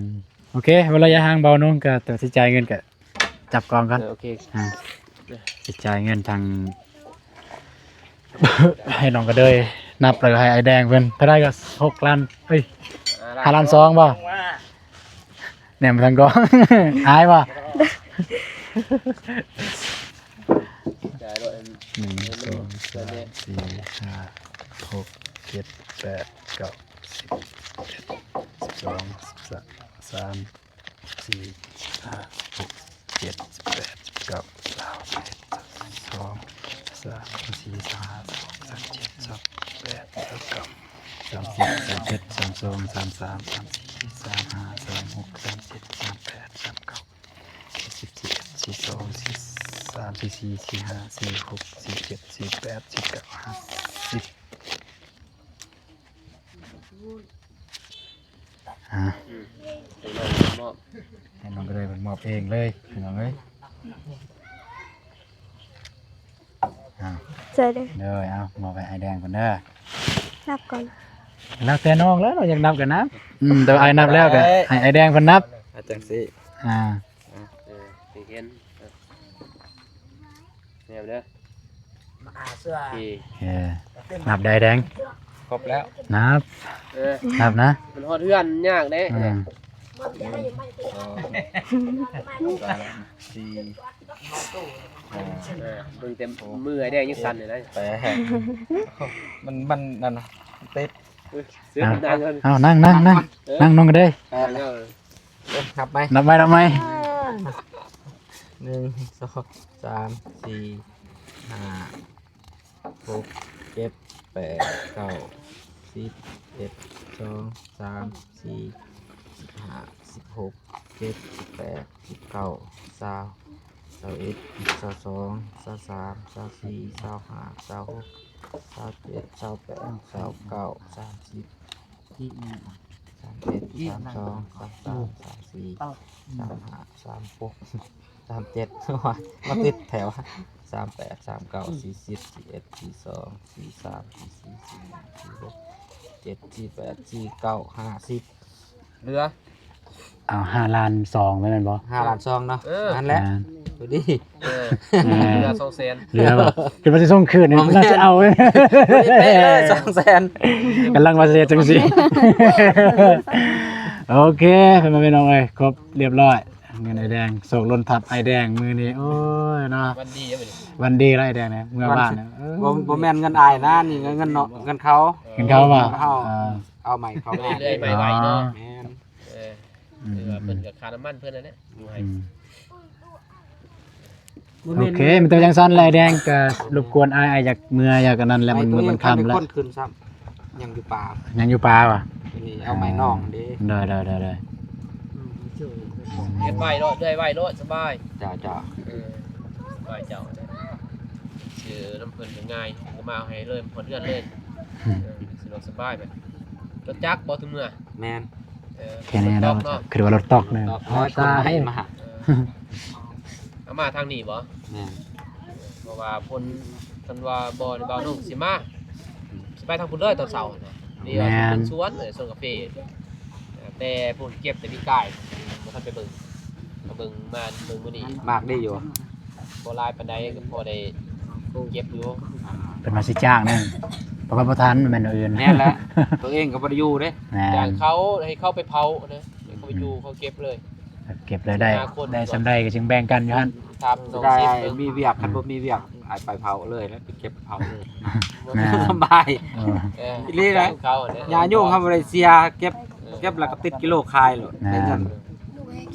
ໂອເຄ ເວລາຢ່າຫ່າງ ບ່າວນົງກໍຕັດສິນໃຈເງິນກໍ ຈັບກອງກ່ອນ. ເອີ ໂອເຄ ອ່າ ຊິຈ່າຍເງິນທາງ ໃຫ້ນ້ອງກະເດີຍນັບ ແລ້ວກໍໃຫ້ອ້າຍແດງເພິ່ນເທົ່າໃດກໍ ຫົກລ້ານ ເອີຍ ຫ້າລ້ານສອງບໍ່? ແນມທາງກອງ ອາຍບໍ່? ຈ່າຍໂລດ ໜຶ່ງ ສອງ ສາມ ສີ່ ຫ້າ ຫົກ ເຈັດ ແປດ ເກົ້າ ສິບ ສິບເອັດ ສິບສອງ ສິບສາມ ສິບສີ່ ສິບຫ້າ ສິບຫົກ ສິບເຈັດ ສິບແປດ ສິບເກົ້າ ຊາວ ຊາວເອັດ ຊາວສອງ ຊາວສາມ ຊາວສີ່ ຊາວຫ້າ ຊາວຫົກ ຊາວເຈັດ ຊາວແປດ ຊາວເກົ້າ ສາມສິບ ສາມເອັດ ສາມສອງ ສາມສາມ ສາມສີ່ ສາມຫ້າ ສາມຫົກ ສາມເຈັດ ສາມແປດ ສາມເກົ້າ ສີ່ສິບ ສີ່ເອັດ ສີ່ສອງ ສີ່ສາມ ສີ່ສີ່ ສີ່ຫ້າ ສີ່ຫົກ ສີ່ເຈັດ ສີ່ແປດ ສີ່ເກົ້າ ຫ້າສິບ. ອ່າ ອືມ ໃຫ້ນ້ອງມອບ ໃຫ້ນ້ອງກະເດີຍເພິ່ນມອບເອງເລີຍ ພີ່ນ້ອງເອີຍ. ອ່າ ໃສ່ເດີ ເດີ ເອົາ ມອບໃຫ້ອ້າຍແດງເພິ່ນເດີ. ນັບກ່ອນ ແລ້ວແຕ່ນ້ອງແລ້ວ ນ້ອງຢາກນັບກໍນັບ. ອືມ ແຕ່ວ່າອ້າຍນັບແລ້ວກໍ ເອີຍ ໃຫ້ອ້າຍແດງເພິ່ນນັບ ອ່າ ຈັ່ງຊີ້ ອ່າ ເອີ ເຫັນ ເອີ ແນມເດີ ມາເຊື່ອ ໂອເຄ ເອີ ນັບໄດ້ແດງ ຄົບແລ້ວ ນັບ ເອີ ນັບນະ ມັນຮອດເຮືອນຍາກເດ້ ອືມ ສອງ ສາມ ສີ່ ຫ້າ ເອີ ເບິ່ງແຕ່ມືອ້າຍແດງຍັງສັ່ນຢູ່ນະ ແປດ ມັນ ມັນນັ້ນນະ ຕິດ ເອີ ເສືອ ອ່າ ນັ່ງກ່ອນ ເອົາ ນັ່ງ ນັ່ງ ນັ່ງ ເອີ ນັ່ງລົງກະເດີຍ ແປດ ນັບໃໝ່ ນັບໃໝ່ ນັບໃໝ່ ໜຶ່ງ ສອງ ສາມ ສີ່ ຫ້າ ຫົກ ເຈັດ ແປດ ເກົ້າ ສິບ ສິບເອັດ ສິບສອງ ສິບສາມ ສິບສີ່ ສິບຫ້າ ສິບຫົກ ສິບເຈັດ ສິບແປດ ສິບເກົ້າ ຊາວ ຊາວເອັດ ຊາວສອງ ຊາວສາມ ຊາວສີ່ ຊາວຫ້າ ຊາວຫົກ ຊາວເຈັດ ຊາວແປດ ຊາວເກົ້າ ສາມສິບ ສາມເອັດ ສາມສອງ ສາມສາມ ສາມສີ່ ສາມຫ້າ ສາມຫົກ ສາມເຈັດ ມາຕິດແຖວ ສາມແປດ ສາມເກົ້າ ສີ່ສິບ ສີ່ເອັດ ສີ່ສອງ ສີ່ສາມ ສີ່ສີ່ ສີ່ຫ້າ ສີ່ຫົກ ເຈັດ ສີ່ແປດ ສີ່ເກົ້າ ຫ້າສິບ ເຫຼືອ ເອົາ ຫ້າລ້ານສອງແມ່ນບໍ່? ຫ້າລ້ານສອງເນາະ ເອີ ນັ້ນແຫຼະ ພໍດີ ເອີ ເຫຼືອສອງແສນ ເຫຼືອບໍ່? ຄິດວ່າຊິສົ່ງຄືນນີ້ ບໍ່ແມ່ນ ໜ້າຊິເອົາເລີຍ ພໍດີເປະເລີຍ ສອງແສນ ກຳລັງວ່າຊິເຮັດຈັ່ງຊີ້ ໂອເຄ ພໍ່ແມ່ພີ່ນ້ອງເອີຍ ຄົບຮຽບຮ້ອຍ ເງິນອ້າຍແດງ ໂຊກຫຼົ່ນທັບອ້າຍແດງມື້ນີ້ ໂອ້ຍເນາະ ວັນດີເດ້ມື້ນີ້ ວັນດີແລ້ວອ້າຍແດງເນາະ ເມືອບ້ານເນາະ ເອີ ບໍ່ ບໍ່ແມ່ນເງິນອ້າຍນະ ນີ້ເງິນ ເງິນເນາະ ເງິນເຂົາ ເງິນເຂົາວ່າ ເຂົາ ເອີ ເອົາໃໝ່ເຂົາ ເລື້ອຍໆ ໃໝ່ໄວເນາະ ແມ່ນ ເອີ ອືມ ເອີ ເພິ່ນກໍຄ່ານ້ຳມັນເພິ່ນນັ້ນແຫຼະ ອືມ ໂອເຄ ມີແຕ່ຈັ່ງຊັ້ນແຫຼະ ແດງກໍລົບກວນອ້າຍ ອ້າຍຢາກເມືອ ຢາກອັນນັ້ນແຫຼະ ມັນ ມັນຄ່ຳແລ້ວ ຄົນຂຶ້ນຊ້ຳ ຍັງຢູ່ປ່າ ຍັງຢູ່ປ່າຫວາ? ນີ້ເອົາໃໝ່ນ້ອງເດ້ ເອີ ໄດ້ໆໆໆ ອືມ ເຮັດໄວໂລດ ເລື່ອຍໄວໂລດ ສະບາຍ ເຈົ້າໆ ເອີ ສະບາຍເຈົ້າ ຊື້ນຳເພິ່ນກໍງ່າຍ ເພິ່ນກໍມາເອົາໃຫ້ເລີຍ ຮອດເຮືອນເລີຍ ອືມ ເອີ ສະດວກສະບາຍ ແບບລົດຈັກບໍ່ ຖືເມືອ? ແມ່ນ ເອີ ແຄ່ນີ້ເນາະ ຄືວ່າລົດຕອກເນາະ ຕອກ ເອົາມາທາງນີ້ບໍ່? ແມ່ນ ເພາະວ່າເພິ່ນ ຄັນວ່າບໍ່ ບ່າວນົງຊິມາ ຊິໄປທາງພຸ້ນເລີຍຕອນເຊົ້າຫັ້ນນະ ນີ້ວ່າ ແມ່ນ ເປັນສວນ ເອີ ສວນກາເຟ ແຕ່ພຸ້ນເກັບແຕ່ປີກາຍ ບໍ່ທັນໄປເບິ່ງ ມາເບິ່ງ ມາເບິ່ງມື້ນີ້ ໝາກດີຢູ່ ບໍ່ຫຼາຍປານໃດ ກໍພໍໄດ້ເກັບຢູ່ ເພິ່ນວ່າຊິຈ້າງແນ່ ເພາະວ່າບໍ່ທັນ ແມ່ນອື່ນ ແມ່ນແຫຼະ ຕົວເອງກໍບໍ່ໄດ້ຢູ່ເດ້ ແມ່ນ ຈ້າງເຂົາ ໃຫ້ເຂົາໄປເຜົານະ ໃຫ້ເຂົາໄປຢູ່ ເຂົາເກັບເລີຍ ເກັບລາຍໄດ້ ໄດ້ສ່ຳໃດກໍຈຶ່ງແບ່ງກັນຢູ່ຫັ້ນ ໄດ້ ມີວຽກ ຄັນບໍ່ມີວຽກ ອືມ ອ້າຍໄປເຜົາເລີຍ ແລ້ວໄປເກັບເຜົາເລີຍ ແມ່ນ ສະບາຍ ເອີ ອີ່ຫຼີນະ ຍາຍຸງເຮົາບໍ່ໄດ້ເສຍ ເກັບ ເອີ ກັບແລ້ວກໍຕິດກິໂລຂາຍໂລດ ແມ່ນ ໄດ້ເງິນ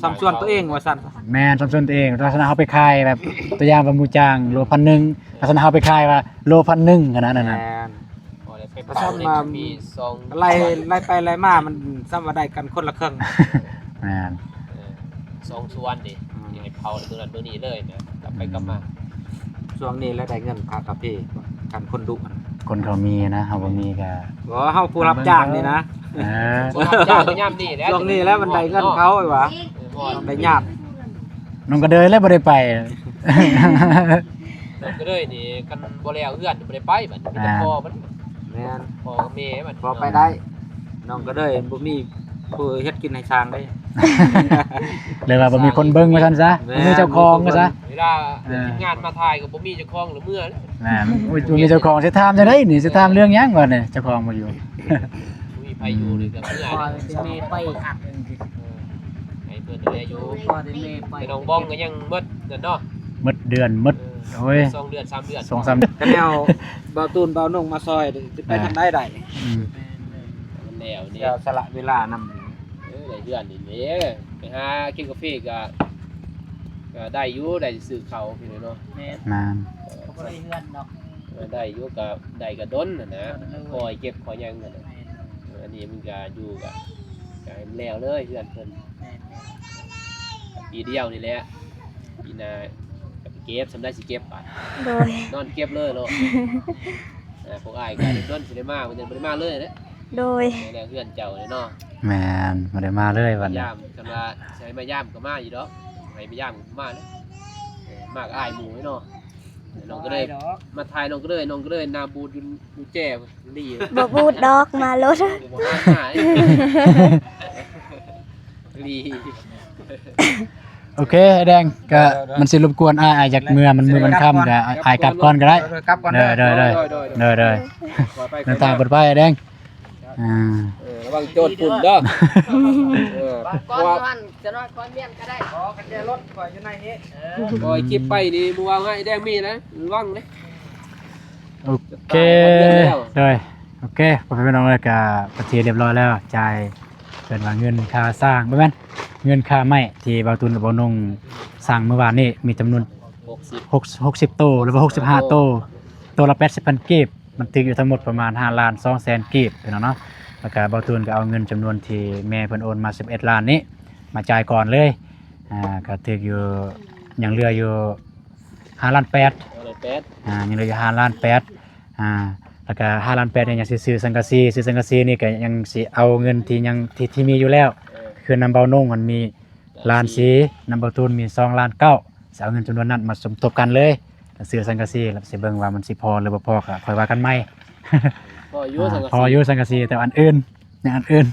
ສ່ຳສ່ວນຕົວເອງວ່າຊັ້ນ ແມ່ນ ສ່ຳສ່ວນຕົວເອງ ລັກສະນະເຮົາໄປຂາຍແບບ ຕົວຢ່າງວ່າໝູຈ້າງໂລພັນໜຶ່ງ ລັກສະນະເຮົາໄປຂາຍວ່າໂລພັນໜຶ່ງຫັ້ນນະ ນັ້ນນະ ແມ່ນ ພໍໄດ້ໄປເຜົາ ສ່ຳວ່າ ມີສອງ ໄລ່ ໄລ່ໄປໄລ່ມາ ມັນສ່ຳວ່າໄດ້ກັນຄົນລະເຄິ່ງ ແມ່ນ ເອີ ສອງສ່ວນເດ້ ອືມ ຊິໃຫ້ເຜົາມື້ນັ້ນມື້ນີ້ເລີຍນະ ກັບໄປກັບມາ ອືມ ຊ່ວງນີ້ແຫຼະໄດ້ເງິນຄ່າກາເຟ ຄັນຄົນດຸຫັ້ນ ຄົນເຂົາມີນະ ເຮົາບໍ່ມີກໍ ບໍ່ ເຮົາຜູ້ຮັບຈ້າງນີ້ນະ ເອີ ຜູ້ຮັບຈ້າງຍາມນີ້ແຫຼະ ຊ່ວງນີ້ແຫຼະມັນໄດ້ເງິນເຂົາວ່າ ເອີ ຕ້ອງໄດ້ຍາດ ນ້ອງກະເດີຍແລ້ວບໍ່ໄດ້ໄປ ນ້ອງກະເດີຍນີ້ຄັນບໍ່ແລ້ວເຮືອນບໍ່ໄດ້ໄປບັດນີ້ ມີແຕ່ ອ່າ ພໍ່ມັນ ແມ່ນ ພໍ່ກັບແມ່ມັນ ພໍໄປໄດ້ ນ້ອງກະເດີຍບໍ່ມີຜູ້ເຮັດກິນໃຫ້ຊ່າງເດ້ ເລີຍວ່າບໍ່ມີຄົນເບິ່ງວ່າຊັ້ນຊະ ແມ່ນ ບໍ່ມີເຈົ້າຂອງວ່າຊັ້ນ ເວລາ ອ່າ ທີມງານມາຖ່າຍກໍບໍ່ມີເຈົ້າຂອງລະເມືອແລ້ວ ແມ່ນ ບໍ່ມີເຈົ້າຂອງ ຊິຖາມຈັ່ງໃດນີ້ ຊິຖາມເລື່ອງຫຍັງບັດນີ້ ເຈົ້າຂອງບໍ່ຢູ່ ບໍ່ມີໃຜຢູ່ນີ້ກໍເມືອ ພໍ່ແມ່ໄປ ໃຫ້ເພິ່ນດູແລຢູ່ ພໍ່ແມ່ໄປ ແຕ່ນ້ອງບອງກໍຍັງໝົດນັ້ນເນາະ ໝົດເດືອນໝົດ ເອີ ໂອ້ຍ ສອງເດືອນສາມເດືອນ ສອງສາມເດືອນ ກະແນວບ່າວຕູນບ່າວນົງມາຊ່ອຍ ຊິໄປ ອ່າ ທາງໃດໄດ້ ອືມ ມັນແລ້ວນີ້ ສະຫຼະເວລານຳ ເອີ ໄດ້ເຮືອນນີ້ເດ້ ໄປຫາກິນກາເຟກໍ ກໍໄດ້ຢູ່ ໄດ້ຊື້ເຂົ້າ ພີ່ນ້ອງເນາະ ແມ່ນ ແມ່ນ ກໍບໍ່ໄດ້ເຮືອນດອກ ເອີ ໄດ້ຢູ່ ກໍໄດ້ກໍດົນຫັ້ນນະ ຄ່ອຍເກັບຄ່ອຍຫຍັງຫັ້ນນະ ແມ່ນ ເອີ ອັນນີ້ມັນກໍຢູ່ກໍ ກໍໃຫ້ມັນແລ້ວເລີຍເຮືອນເພິ່ນ ແມ່ນໆ ປີດຽວນີ້ແຫຼະ ປີໜ້າກໍໄປເກັບ ສ່ຳໃດຊິເກັບບາດ ໂດຍ ນອນເກັບເລີຍໂລດ ເອີ ພວກອ້າຍກໍດົນຊິໄດ້ມາ ບໍ່ໄດ້ມາເລີຍເດ້ ໂດຍ ແລ້ວເຮືອນເຈົ້າເດ້ເນາະ ແມ່ນ ບໍ່ໄດ້ມາເລີຍບັດນີ້ ຍາມ ຄັນວ່າຊິໃຫ້ມາຢາມກໍມາຢູ່ດອກ ໃຫ້ມາຢາມກໍມາເດ້ ເອີ ມາກໍອາຍໝູ່ເນາະ ນ້ອງກະເດີຍ ມາຖ່າຍນ້ອງກະເດີຍ ນ້ອງກະເດີຍໜ້າບູດຢູ່ ຢູ່ແຈ ດີ ບໍ່ບູດດອກ ມາໂລດ ບໍ່ຫາ ດີ ໂອເຄ ອ້າຍແດງ ກະມັນຊິລົບກວນອ້າຍ ອ້າຍຢາກເມືອ ມັນມືດມັນຄ່ຳ ກະອ້າຍກັບກ່ອນກໍໄດ້ ເດີ ກັບກ່ອນ ເດີ ເດີ ເດີ ເດີ ເດີ ເດີ ເດີ ເດີ ເດີ ເດີ ເດີນທາງປອດໄພອ້າຍແດງ ອ່າ ເອີ ລະວັງໂຈນປຸ້ນເດີ ເອີ ເພາະວ່າ ຈະນ້ອຍຄວາມມຽນກໍໄດ້ ອໍ ຄັນແຈລົດຂ້ອຍຢູ່ໃນນີ້ ເອີ ຂ້ອຍຄລິບໄປນີ້ບໍ່ວ່າໃຫ້ແດງມີນະ ລະວັງເດ້ ໂອເຄ ໂດຍ ໂອເຄ ພໍ່ແມ່ພີ່ນ້ອງເອີຍ ກະເປັນທີ່ຮຽບຮ້ອຍແລ້ວ ຈ່າຍ ເອີ້ນວ່າເງິນຄ່າສ້າງ ບໍ່ແມ່ນ ເງິນຄ່າໄມ້ທີ່ບ່າວຕູນກັບບ່າວນົງສ້າງມື້ວານນີ້ ມີຈຳນວນ ຫົກສິບ ຫົກ ຫົກສິບໂຕ ຫຼືວ່າຫົກສິບຫ້າໂຕ ໂຕລະແປດສິບພັນກີບ ມັນຖືກຢູ່ທັງໝົດປະມານຫ້າລ້ານສອງແສນກີບ ພີ່ນ້ອງເນາະ ແລ້ວກະບ່າວຕູນກໍເອົາເງິນຈຳນວນທີ່ແມ່ເພິ່ນໂອນມາສິບເອັດລ້ານນີ້ ມາຈ່າຍກ່ອນເລີຍ ອ່າ ກໍຖືກຢູ່ ຍັງເຫຼືອຢູ່ຫ້າລ້ານແປດ ຫ້າລ້ານແປດ ອ່າ ຍັງເຫຼືອຢູ່ຫ້າລ້ານແປດ ອ່າ ແລ້ວກະຫ້າລ້ານແປດນີ້ຍັງຊິຊື້ສັງກະສີ ຊື້ສັງກະສີນີ້ກໍຍັງຊິເອົາເງິນທີ່ຍັງ ທີ່ ທີ່ມີຢູ່ແລ້ວ ເອີ ຄືນຳບ່າວນົງມັນມີ ລ້ານສີ່ ນຳບ່າວຕູນມີສອງລ້ານເກົ້າ ຊິເອົາເງິນຈຳນວນນັ້ນມາສົມທົບກັນເລີຍ ແລ້ວຊື້ສັງກະສີ ແລ້ວຊິເບິ່ງວ່າມັນຊິພໍຫຼືບໍ່ພໍ ກໍຄ່ອຍວ່າກັນໃໝ່ ພໍຢູ່ ອ່າ ສັງກະສີ ພໍຢູ່ສັງກະສີ ແຕ່ອັນອື່ນ ຢ່າງອັນອື່ນ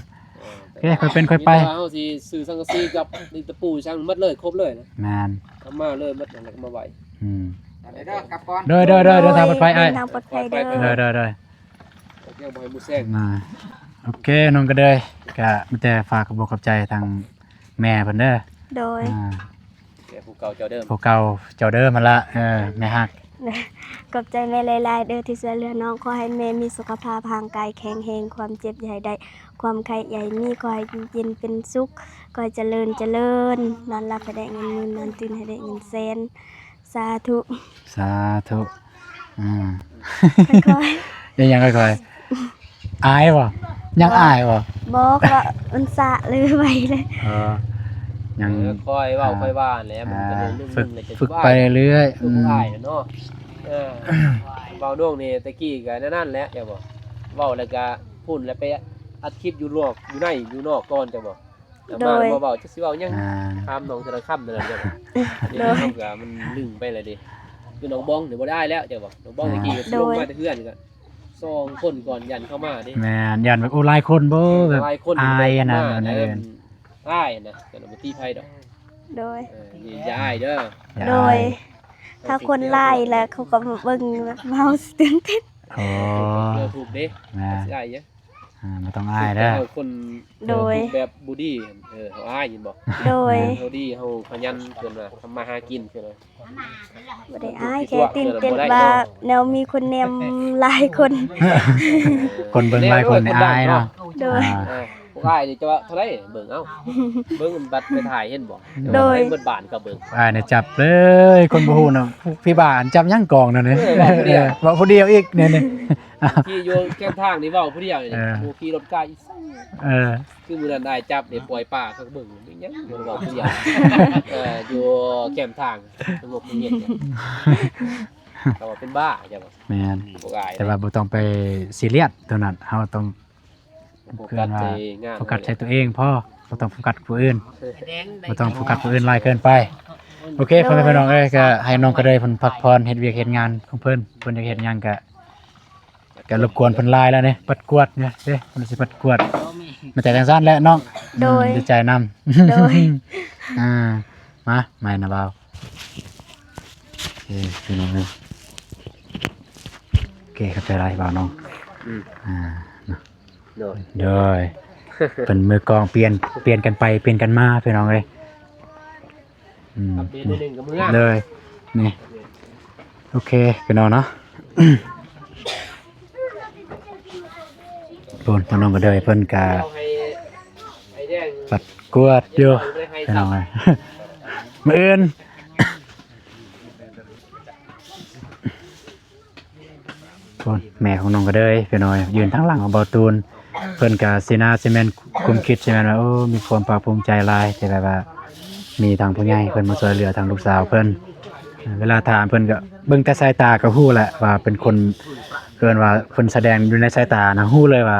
ເອີ ໂອເຄ ຄ່ອຍເປັນຄ່ອຍໄປ ມີແຕ່ວ່າເຮົາຊິຊື້ສັງກະສີກັບຕະປູ ຊ່າງໝົດເລີຍ ຄົບເລີຍນະ ແມ່ນ ເອົາມາເລີຍໝົດ ແລ້ວກໍມາໄວ້ ອືມ ເດີ ກັບກ່ອນ ໂດຍ ໂດຍ ໂດຍ ເດີນທາງປອດໄພອ້າຍ ເດີນທາງປອດໄພເດີ ໂດຍ ໂດຍ ໂດຍ ໂອເຄ ນ້ອງກະເດີຍ ກະມີແຕ່ຝາກຂອບອົກຂອບໃຈທາງແມ່ເພິ່ນເດີ ໂດຍ ອ່າ ແມ່ຜູ້ເກົ່າເຈົ້າເດີມ ຜູ້ເກົ່າເຈົ້າເດີມຫັ້ນລະ ເອີ ແມ່ຮັກ ຂອບໃຈແມ່ຫຼາຍໆເດີ ທີ່ຊ່ວຍເຫຼືອນ້ອງ ຂໍໃຫ້ແມ່ມີສຸຂະພາບຮ່າງກາຍແຂງແຮງ ຄວາມເຈັບຢ່າໃຫ້ໄດ້ ຄວາມໄຂ້ຢ່າໃຫ້ມີ ຂໍໃຫ້ຢູ່ເຢັນເປັນສຸກ ຂໍໃຫ້ຈະເລີນ ຈະເລີນ ນອນຫຼັບໃຫ້ໄດ້ເງິນໝື່ນ ນອນຕື່ນໃຫ້ໄດ້ເງິນແສນ ສາທຸ ສາທຸ ອືມ ຄ່ອຍໆ ເຮັດຫຍັງຄ່ອຍໆ ອາຍບໍ່? ຍັງອາຍບໍ່? ບໍ່ ເພາະວ່າມັນສະເລີຍໄວເລີຍ ເອີ ຍັງ ເອີ ຄ່ອຍເວົ້າ ອ່າ ຄ່ອຍວ່າແຫຼະ ມັນກໍເລື່ອງໜຶ່ງ ອ່າ ແລ້ວກໍ ຝຶກ ຝຶກໄປເລື້ອຍໆ ອືມ ອາຍເນາະ ເອີ ເວົ້ານ້ອງນີ້ແຕ່ກີ້ກໍແນວນັ້ນແຫຼະ ເຈົ້າບໍ່ ເວົ້າແລ້ວກໍພຸ້ນ ແລ້ວໄປອັດຄລິບຢູ່ນອກ ຢູ່ໃນ ຢູ່ນອກກ່ອນ ເຈົ້າບໍ່? ແລ້ວມາ ໂດຍ ມາເວົ້າ ຈັກຊິເວົ້າຫຍັງ ອ່າ ຖາມນ້ອງແຕ່ລະຄຳນັ້ນແຫຼະ ໂດຍ ເຮົາກໍມັນລຶ້ງໄປແລ້ວເດ້ ຄືນ້ອງບອງນີ້ບໍ່ໄດ້ແລ້ວ ເຈົ້າບໍ່ ນ້ອງບອງ ອ່າ ແຕ່ກີ້ກໍ ໂດຍ ລົງມາແຕ່ເຮືອນກໍສອງຄົນກ່ອນ ຢ້ານເຂົາມາເດ້ ແມ່ນ ຢ້ານແບບ ໂອ້ ຫຼາຍຄົນບໍ່ ແບບ ຫຼາຍຄົນ ອາຍຫັ້ນນະ ມາ ອັນນັ້ນ ອາຍຫັ້ນນະ ກໍບໍ່ຕິໃຜດອກ ໂດຍ ເອີ ຢ່າອາຍເດີ ໂດຍ ຖ້າຄົນຫຼາຍແລ້ວເຂົາກໍມາເບິ່ງແບບເຮົາຕື່ນເຕັ້ນ ອໍ ເອີ ຖືກເດ້ ແມ່ນ ຊິອາຍຫຍັງ ອ່າ ບໍ່ຕ້ອງອາຍເດີ ເຮົາຄົນ ໂດຍ ແບບບໍ່ດີ ເອີ ເຮົາອາຍ ເຫັນບໍ່ ໂດຍ ເຮົາດີ ເຮົາຂະຫຍັນ ເພິ່ນວ່າທຳມາຫາກິນ ເພິ່ນວ່າ ບໍ່ໄດ້ອາຍ ແຄ່ຕື່ນເຕັ້ນວ່າແນວມີຄົນແນມຫຼາຍຄົນ ຄົນເບິ່ງຫຼາຍຄົນນີ້ອາຍເນາະ ໂດຍ ອ່າ ເອີ ອ້າຍນີ້ຈະວ່າເທົ່າໃດເບິ່ງ ເອົ້າ ເບິ່ງບັດໄປຖ່າຍເຫັນບໍ່? ໂດຍ ເບິດບ້ານກໍເບິ່ງ ອ້າຍນີ້ຈັບເລີຍ ຄົນບໍ່ຮູ້ນະ ພີ່ບ້ານຈັບຫຍັງກອງນັ້ນນີ້ ເອີ ເວົ້າຜູ້ດຽວອີກນີ້ ທີ່ຢູ່ແຄມທາງນີ້ເວົ້າຜູ້ດຽວນີ້ ເອີ ໝູ່ຂີ່ລົດກາອີກ ເອີ ຄືມື້ນັ້ນອ້າຍຈັບນີ້ ປ່ອຍປາເຂົາກໍເບິ່ງ ມີຫຍັງ ເວົ້າຜູ້ດຽວ ເອີ ຢູ່ແຄມທາງ ສະຫງົບສະຫງຽມ ເຂົາວ່າເປັນບ້າ ເຈົ້າວ່າ ແມ່ນ ບໍ່ອາຍ ແຕ່ວ່າບໍ່ຕ້ອງໄປຊີຣຽສໂຕນັ້ນ ເຮົາຕ້ອງ ໂຟກັສໃສ່ງານ ໂຟກັສໃສ່ຕົວເອງພໍ ບໍ່ຕ້ອງໂຟກັສຜູ້ອື່ນ ບໍ່ຕ້ອງໂຟກັສຜູ້ອື່ນຫຼາຍເກີນໄປ. ໂອເຄ ພໍ່ແມ່ພີ່ນ້ອງເອີຍ ກໍໃຫ້ນ້ອງກະເດີຍເພິ່ນພັກຜ່ອນ ເຮັດວຽກເຮັດງານຂອງເພິ່ນ ເພິ່ນຢາກເຮັດຫຍັງກໍ ກໍລົບກວນເພິ່ນຫຼາຍແລ້ວເດ້ ປັດກວາດເດ້ ເພິ່ນຊິປັດກວາດ ມີແຕ່ຈັ່ງຊັ້ນແຫຼະນ້ອງ ໂດຍ ອືມ ດີໃຈນຳ ໂດຍ ອ່າ ມາ ມານະບ່າວ ໂອເຄ ພີ່ນ້ອງເອີຍ ໂອເຄ ຂອບໃຈຫຼາຍບ່າວນ້ອງ ອືມ ອ່າ ໂດຍ ໂດຍ ເປັນມືກອງ ປ່ຽນ ປ່ຽນກັນໄປປ່ຽນກັນມາ ພີ່ນ້ອງເອີຍ ອືມ ອັບເດດໜ້ອຍໜຶ່ງກໍເມືອ ໂດຍ ນີ້ ໂອເຄ ພີ່ນ້ອງເນາະ ພຸ້ນ ພໍ່ນ້ອງກະເດີຍເພິ່ນກະ ໃຫ້ ໃຫ້ແດງ ປັດກວາດຢູ່ ໃຫ້ ພີ່ນ້ອງເອີຍ ມື້ອື່ນ ພຸ້ນ ແມ່ຂອງນ້ອງກະເດີຍ ພີ່ນ້ອງ ຢືນທາງຫຼັງຂອງບ່າວຕູນ ເພິ່ນກະຊິໜ້າຊິແມ່ນ ຄວາມຄິດຊິແມ່ນວ່າ ໂອ້ ມີຄວາມພາກພູມໃຈຫຼາຍ ທີ່ແບບວ່າ ມີທາງຜູ້ໃຫຍ່ເພິ່ນມາຊ່ວຍເຫຼືອທາງລູກສາວເພິ່ນ ເວລາຖາມເພິ່ນກະເບິ່ງແຕ່ສາຍຕາກະຮູ້ແຫຼະວ່າເປັນຄົນ ເອີ້ນວ່າເພິ່ນສະແດງຢູ່ໃນສາຍຕານະ ຮູ້ເລີຍວ່າ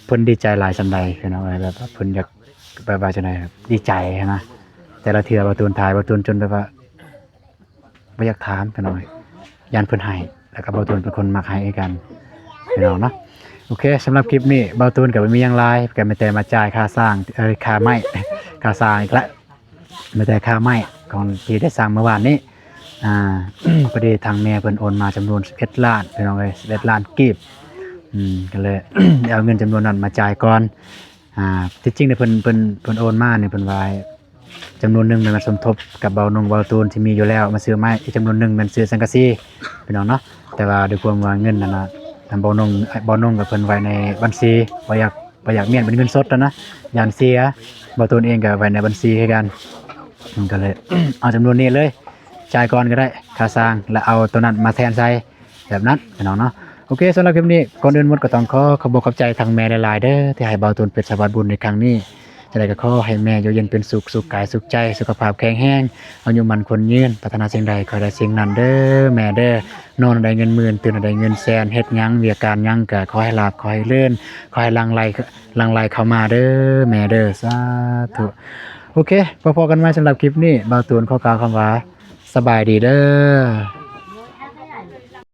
ເພິ່ນດີໃຈຫຼາຍສ່ຳໃດ ພີ່ນ້ອງເອີຍ ແບບວ່າເພິ່ນຢາກ ແບບວ່າຈັ່ງໃດ ດີໃຈຫັ້ນນະ ແຕ່ລະເທື່ອບ່າວຕູນຖ່າຍ ບ່າວຕູນຈົນແບບວ່າ ບໍ່ຢາກຖາມພີ່ນ້ອງ ຢ້ານເພິ່ນໃຫ້ ແລ້ວກໍບ່າວຕູນເປັນຄົນມັກໃຫ້ຄືກັນ ພີ່ນ້ອງເນາະ ໂອເຄ ສຳລັບຄລິບນີ້ບ່າວຕູນກໍບໍ່ມີຫຍັງຫຼາຍ ກໍມີແຕ່ມາຈ່າຍຄ່າສ້າງ ເອີ ຄ່າໄມ້ ຄ່າສ້າງອີກລະ ມີແຕ່ຄ່າໄມ້ຂອງທີ່ໄດ້ສ້າງມື້ວານນີ້ ອ່າ ພໍດີທາງແມ່ເພິ່ນໂອນມາຈຳນວນສິບເອັດລ້ານ ພີ່ນ້ອງເອີຍ ສິບເອັດລ້ານກີບ ອືມ ກໍເລີຍ ໄດ້ເອົາເງິນຈຳນວນນັ້ນມາຈ່າຍກ່ອນ ອ່າ ທີ່ຈິງນີ້ເພິ່ນ ເພິ່ນ ເພິ່ນໂອນມານີ້ ເພິ່ນວ່າໃຫ້ຈຳນວນໜຶ່ງແມ່ນມາສົມທົບກັບເບົານົງເບົາຕູນທີ່ມີຢູ່ແລ້ວ ມາຊື້ໄມ້ ອີກຈຳນວນໜຶ່ງແມ່ນຊື້ສັງກະສີ ພີ່ນ້ອງເນາະ ແຕ່ວ່າດ້ວຍຄວາມວ່າເງິນນັ້ນນະ ທາງເບົານົງ ເບົານົງກັບເພິ່ນໄວ້ໃນບັນຊີ ບໍ່ຢາກ ບໍ່ຢາກມ້ຽນເປັນເງິນສົດຫັ້ນນະ ຢ້ານເສຍ ເບົາຕູນເອງກໍໄວ້ໃນບັນຊີຄືກັນ ມັນກໍເລີຍ ເອົາຈຳນວນນີ້ເລີຍ ຈ່າຍກ່ອນກໍໄດ້ ຄ່າສ້າງ ແລ້ວເອົາໂຕນັ້ນມາແທນໃສ່ ແບບນັ້ນພີ່ນ້ອງເນາະ ໂອເຄ ສຳລັບຄລິບນີ້ ກ່ອນອື່ນໝົດກໍຕ້ອງຂໍຂອບອົກຂອບໃຈທາງແມ່ຫຼາຍໆເດີ ທີ່ໃຫ້ບ່າວຕູນເປັນສະພານບຸນໃນຄັ້ງນີ້ ຈັ່ງໃດກໍຂໍໃຫ້ແມ່ຢູ່ເຢັນເປັນສຸກ ສຸກກາຍສຸກໃຈ ສຸຂະພາບແຂງແຮງ ອາຍຸໝັ້ນຂວັນຍືນ ປາດຖະໜາສິ່ງໃດຂໍໃຫ້ໄດ້ສິ່ງນັ້ນເດີແມ່ເດີ ນອນໃຫ້ໄດ້ເງິນໝື່ນ ຕື່ນໃຫ້ໄດ້ເງິນແສນ ເຮັດຫຍັງວຽກການຫຍັງກໍຂໍໃຫ້ລາບ ຂໍໃຫ້ເລີນ ຂໍໃຫ້ຫຼັ່ງໄຫຼ ຫຼັ່ງໄຫຼເຂົ້າມາເດີແມ່ເດີ ສາທຸ ໂອເຄ ພໍ້ກັນໃໝ່ສຳລັບຄລິບນີ້ ບ່າວຕູນຂໍກ່າວຄຳວ່າ ສະບາຍດີເດີ.